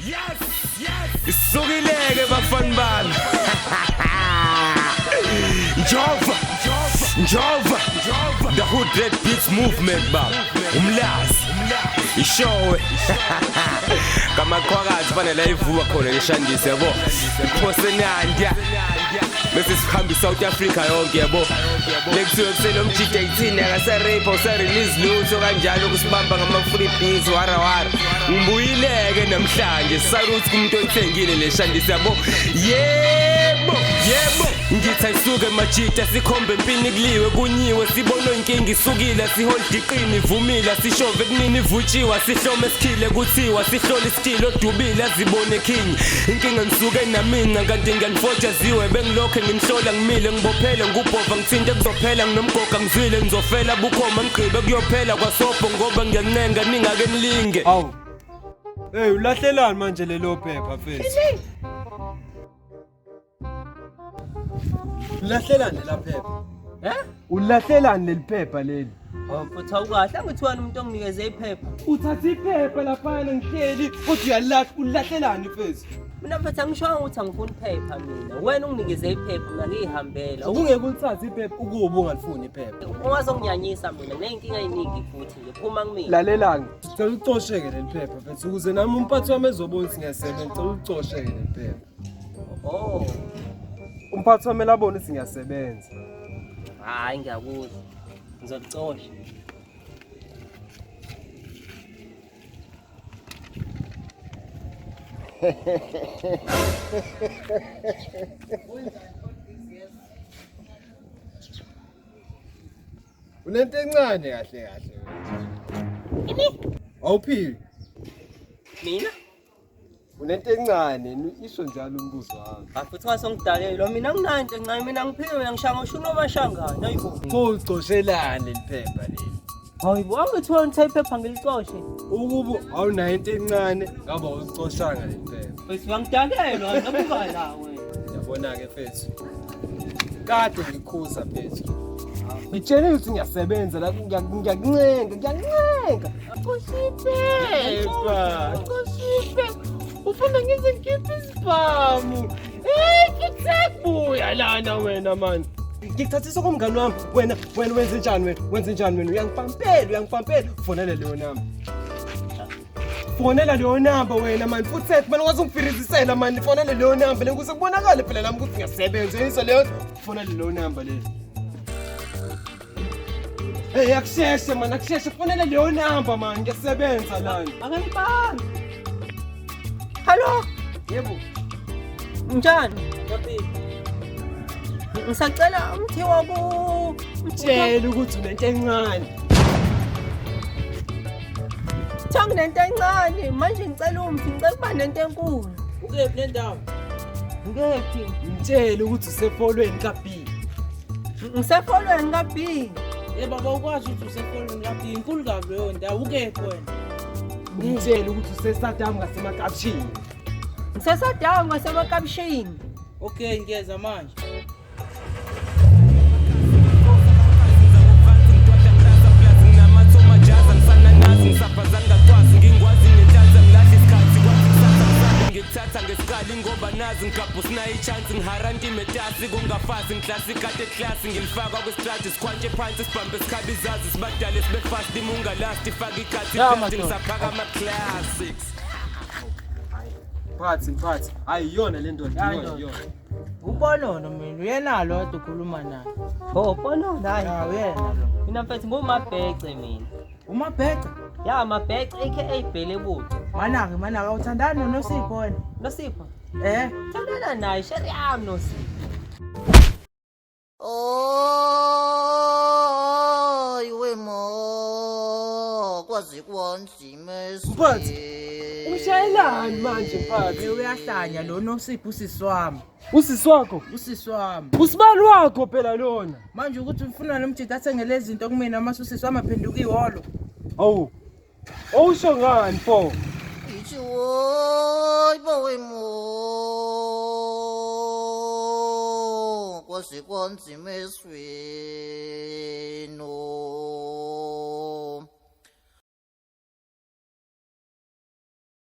Yes, yes. Isukileke bafana bami. Njova, Njova, The Hood Red Beats Movement baba. Umlazi. Ishowe. Kamaqhwakazi fanele ivuka khona leshandise yabo. Iphosenandya. Bese sihambe South Africa yonke yabo. Lekuthiwe kusele umjida ithini akasarape usarelease lutho kanjalo kusibamba ngama free beats wara wara. Ngibuyileke namhlanje saluthi kumuntu othengile leshandise yabo. Yebo, yebo. Ngithi ayisuke majita sikhombe empini kuliwe kunyiwe sibone inkinga isukile sihold iqini ivumile sishove kunini ivutshiwa sihlome sikhile kuthiwa sihlole isikilo odubile azibone king inkinga ngisuke naminca kanti ngiyanifoja ziwe bengilokhe nginihlola ngimile ngibophele ngubhova ngithinte kuzophela nginomgoga ngizwile ngizofela bukhoma ngigqibe kuyophela kwasobho ngoba ngiyancenga ningake nilinge. Awu. Hey, ulahlelani manje lelo phepha mfethu? Ulahlelani lela phepha? Eh? Ulahlelani leli phepha leli? Oh, mfuthu awukahle angithiwani umuntu onginikeze iphepha. Uthatha iphepha laphana ngihleli kodwa uyalahla ulahlelani mfethu? Mina mfethu angishongo ukuthi angifuni iphepha mina. Wena unginikeze iphepha mina ngiyihambela. Ubungeke ulithathe iphepha ukuba ungalifuni iphepha. Ungazonginyanyisa mina nginey'nkinga ey'ningi futhi nje phuma kumina. Lalelani, ngicela ucosheke leli phepha mfethu ukuze nami umphathi wami ezobona ukuthi ngiyasebenza, ngicela ucosheke leli phepha. Oh, Umphathi wami elabona ukuthi ngiyasebenza. hhayi ngiyakuzwa. Ngizokucosha. Unento encane kahle kahle. Ini? Awuphili. Mina? Unento encane isho njalo umbuzo wami. Hayi futhi ngasongidalelwa mina nginanto encane mina ngiphiwe mina ngishaya ngisho unomashangana hayibo. Pho ucoshelani leli phepha leli? Hayibo angithiwa ngithe iphepha ngilicoshe. Ukuba awunayo into encane ngabe awulicoshanga leli phepha. Mfethu uyangidalelwa nabuka la wena. Yabona-ke mfethu. Kade ngikhuza mfethu. Ngitshele ukuthi ngiyasebenza la ngiyakuncenga, ngiyancenga. Cosha iphepha, cosha iphepha. Ufuna ngize ngikhiphe isibhamu. Hey, futhi lana wena mani. Ngikuthathisa komngani wami. Wena, wena wenze njani wena? Wenze njani wena? Uyangipampela, uyangipampela. Fonela leyo namba. Fonela leyo namba wena mani. Futhi sethi mani ungaze ungifirizisela mani. Fonela leyo namba le ukuze kubonakale phela nami ukuthi ngiyasebenza. Yizwa leyo. Fonela leyo namba le. Hey, akusheshe mani, akusheshe. Fonela leyo namba mani. Ngiyasebenza lana. Akayibambi. Hallo, Yebo. njani? Ngiyaphila. Ngisacela umthiwa ku Tshela ukuthi unento encane. Kuthiwa nginento encane manje ngicela umthi ngicela ukuba nento enkulu. Ukephi nendawo? Ngephi? Ngitshele ukuthi usefolweni ka-B. Ngisefolweni ka-B. Ye baba ukwazi ukuthi usefolweni ka-B inkulu kabi leyo ndawo ukephi wena? Ngitshele ukuthi useSadamu ngasemakapshini. Ngisesadamu ngasemakapshini. Okay ngiyeza manje. Ngikuthatha ngesikali ngoba nazi ngigabhu sinayo i-chance ngiharanti imetasi kungafasi ngiklasi kade klasi ngilifaka kwistradi sikhwantshe phansi sibambe sikhabe izazi sibadale sibe fast imungalast ifake ikhathi Ya, plastic madoda. ngisaphaka ama-classics. Mphathi, mphathi. Hayi iyona le ndoda, Ya, iyona, ndoda. iyona. Ubonono mina uyena lo kade ukhuluma naye. Oh, bonono hayi. Ya uyena lo. Mina mfethu ngumabhece mina. Umabhece? Ya mabhece aka Bhelebuthi. Manake manake awuthandani noNosipho wena? Nosipho. Eh? Thandana naye sheri yami Nosipho. Oh, iwe mo kwaze kwanzima Mphathi, Umshayelani manje mphathi? Eh, Uyahlanya lo Nosipho usisi wami. Usisi wakho? Usisi wami. Usibali wakho phela lona. Manje ukuthi ufuna nomjida athenge lezi zinto kumina mase usisi wami aphenduka ihholo. Awu. Awusho ngani pho? Ithi woy bowe mo kwaze kwanzima esweni.